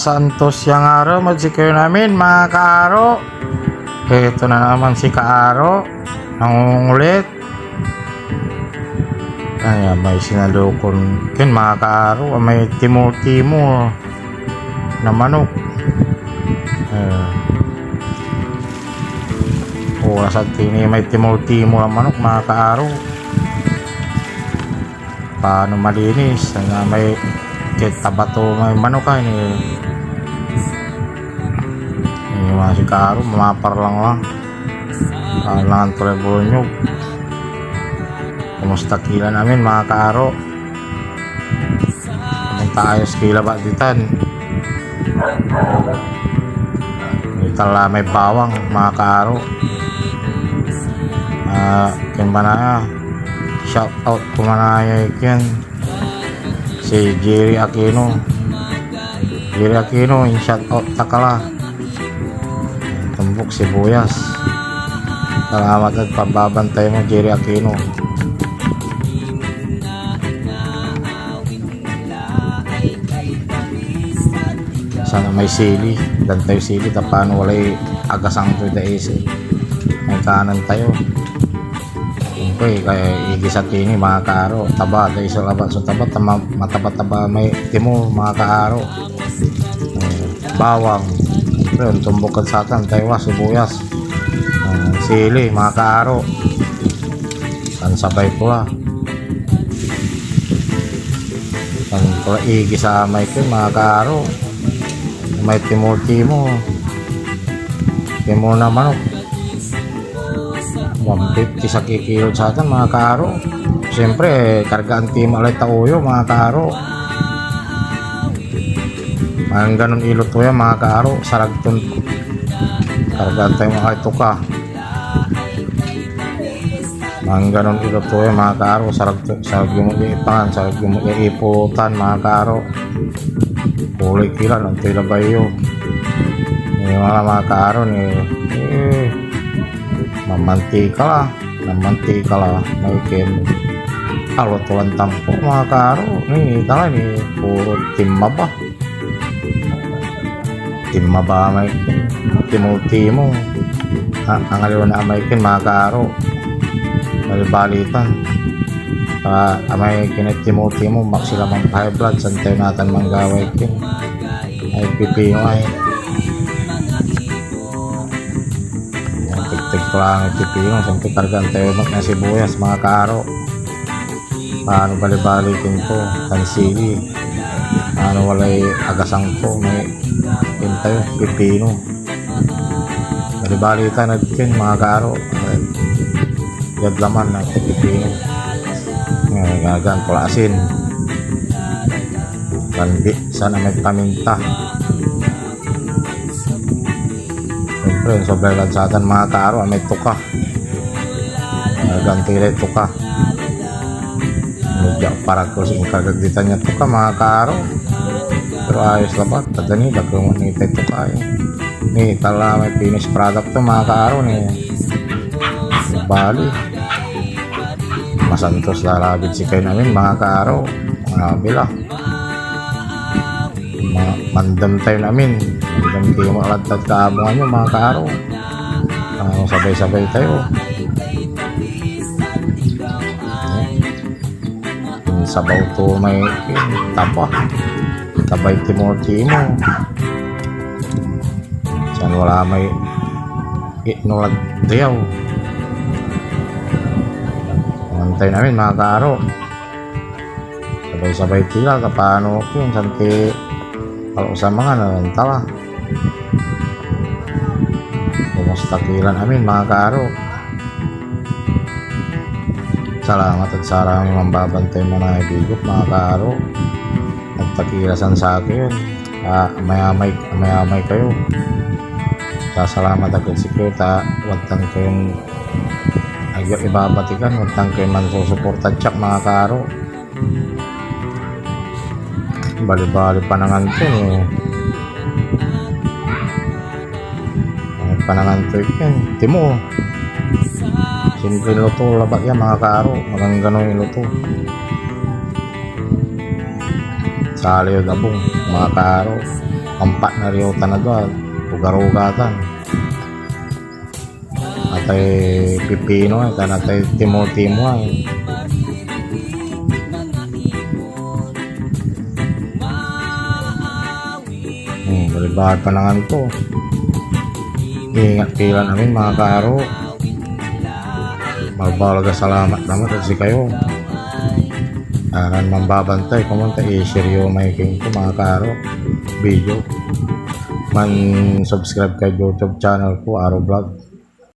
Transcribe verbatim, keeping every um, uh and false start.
Santos ya ngarem ed sikayon amin, mga kaaro. Eto na naman si Kaaro, nangungulit. Ay, may sinalukon ken, mga kaaro, may timol-timol na manok. Eh, oras at tini may timol-timol a manok, mga kaaro. Paano malinis? Ano may kit tabato may manok ay ni, ni mga si kaaro, mamaparlang lang. Parlangan to ray bulunyog. Kumusta ki lan amin, mga kaaro? Kumusta, ayos ki labat ditan? Ita la may bawang, mga kaaro. Ah, ken manaya, shout out ko manaya ken si Jerry Aquino. Jerry Aquino, in-shout out ta ka la. Tumbok sibuyas. Salamat ed pambabantay mo, Jerry Aquino. Sana may sili, dan tayo sili, ta piano walay agasang toy daiset. May kanen tayo. Siyempre, kaya igisa tini, mga kaaro. Taba, daiset labat so taba, tama, mataba-taba may timol, mga kaaro. Eh, bawang. Siyempre, ontumbok ed satan, tayo, ah, sibuyas. Eh, sili, mga kaaro. Tan sabay ko la. Tan ko la igisa may ken, mga kaaro. May timol-timol. Timol na manok. One fifty sa kikilo satan, mga kaaro. Siyempre, kargaan ti malay tauyo, mga kaaro. Mangganon iluto yan, mga kaaro. Sarag ton kargaan tayo mga tuka. Mangganon iluto yan, mga kaaro. Sarag, sarag mo ipangan, sarag mo iputan, mga kaaro. Kulay kilan, antoy labay yo. Yung mga, mga kaaro, ni, eh, mamantika la. Namantika la, may ken aluto lan tampok, mga kaaro. Ni, tala ni, puro tinmaba. Tinmaba may ken, timol-timol. Ah, angaliw na may ken, mga kaaro. Balibali tan. Ah, amay ken timol-timol, maksi la man high blood, san tayo natan manggaway ken. Ay, pipino ay. Yan, tiktik ko lang yung pipino. Siyempre, kargaan tayo met na sibuyas, mga kaaro. Paano balibali ken to, tan sili. Paano walay agasang to, may ken tayo, pipino. Balibali tan ed ken, mga kaaro. Yad laman na pipino. Ngayon, gagaan ko la asin. Tan bi-, sana may paminta. Siyempre, sobra lan satan, mga kaaro, may tuka. May ganti ray tuka. Medyo parang ko si inkagag ditan ya tuka, mga kaaro. Pero ayos labat. Tata ni, dagko mo ni itay tuka, eh. Ni, tala may finished product to, mga kaaro, ni. Bali. Masantos la labid sikayon amin, mga kaaro. Mga bila. Ma-, mandem tayo amin. Mandem kayo, mga lantad kaabungan nyo, mga kaaro. Ah, sabay-sabay tayo. Yung sabaw to may, yung taba. Tabay timol-timol. San wala may itnolad dayaw. Antay namin, mga kaaro. Sabay-sabay tila, kapano ko yun, santi, palo sa mga, narantala. Kumusta kilan amin, mga kaaro? Salamat ed saramay manbabantay manaya ed bigok, mga kaaro. Nagtakila san sa akin. Ah, amayamay, amayamay kayo. Sasalamat ak ed sikayo ta wadtan kayon agyo ibabatikan, wadtan kayon mansusuportad siak, mga kaaro. Balibali panangan to, eh. Ay, panangan to, eh. Timo. Simple luto labat yan, mga kaaro. Maganggano yung luto. Sali yung abong, mga kaaro. Ampat na riyo tan a dua, ugarugatan. Atay pipino ay, tan atay timo-timo ay. Hmm, balibad panangan to. Ingat pilan amin, mga kaaro. Malbalag a salamat lamet ed sikayo. Aran mambabantay, komon ta i-share yo may king ko, mga kaaro, video. Man-subscribe kay YouTube channel ko, Aro Vlog.